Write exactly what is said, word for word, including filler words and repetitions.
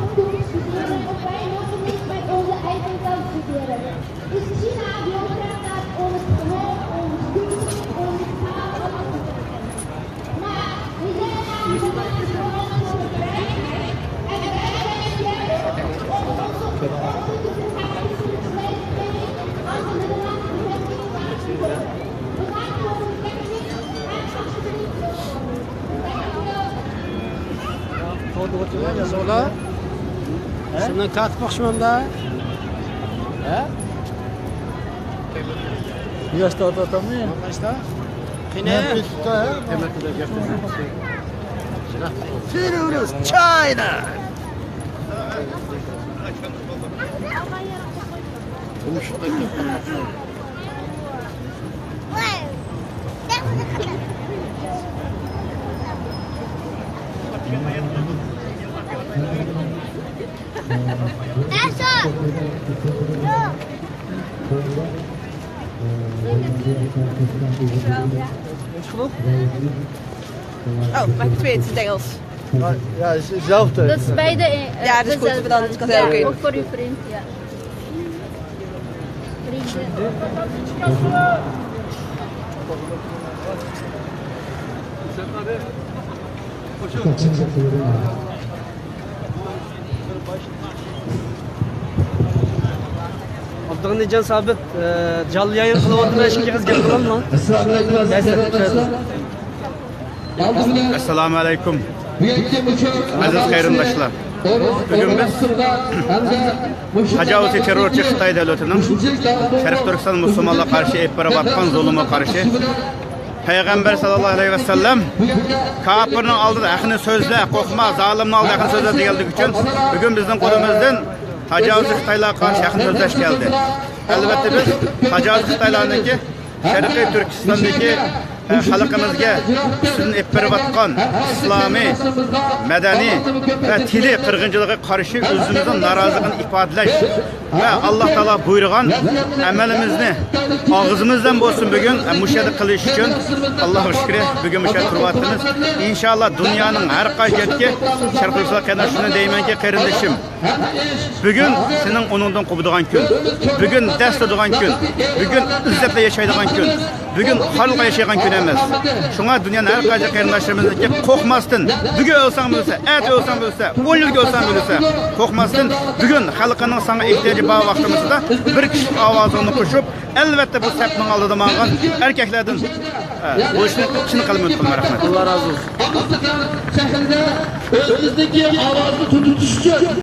Zwei Leute nicht bei unserer Eltern studieren. Ist China Bürokratie und Frau und Studien und Farbe und Sola. Şundan katıp bakışmam da. He? Yaşta atatamı? Yaşta. Kine? Terörist China. Oh, mijn tweede is Engels. Ja, is hetzelfde. Dat is beide in, eh, Ja, dat is goed, dezelfde dan kan het. Ja, ook voor uw vriend, ja. Vrienden. Abdurahmanjan Sabit, e, canlı yayın kılıp oturma, eşitken kız gel kılalım mı? Esselamu aleyküm, aziz kardeşler. Esselamu aleyküm. Aziz qarindoshlar, bugun biz tajovuzchi terrorchi Xitoy davlatining Sharq Turkiston musulmonlarga qarshi olib borayotgan zulmiga qarshi Payg'ambar sallallohu alayhi vasallam kofirning oldida haqni so'zla, qo'rqma, zolimning oldida haqni so'zla deganligi uchun bugun bizning qo'limizdan tajovuzchi Xitoylarga qarshi haqni so'zlash keldi. Albatta, biz tajovuzchi Xitoylarniki Sharqiy Turkistondagi, e, xalqimizga ustidan olib borayotgan islomiy, madaniy va tili qirg'inchiligiga qarshi o'zimizning noroziligini ifodalash va Alloh taolo buyurgan amalimizni og'zimizdan bo'lsin bugun, e, mush yerda qilish uchun Allohga shukri, bugun mush yerda turyapmiz. Inshaalloh, dunyoning har qaysi yerdagi sharqliklar qarindoshlarga deymanki, qarindoshim, bugun sening o'rningdan quvadigan kun. Bugun dars tutadigan kun. Bugun izzatda yashaydigan kun. Bugun xorlikda yashaydigan kun emas. Shunga dunyoning har qaysi qarindoshlarimizniki qo'rqmasdan, bugun o'lsang bo'lsa, erta o'lsang bo'lsa, o'n yilga o'lsang bo'lsa, qo'rqmasdan bugun xalqining senga ehtiyoji bor vaqtimizda bir kishilik ovozingni qo'shib, albatta bu safning oldida mang'an erkaklardan, e, bo'lishni chin qalbimdan umid qilaman. Rahmat. Alloh razı olsun. Shahrida o'zimizniki ovozni tug'dirish uchun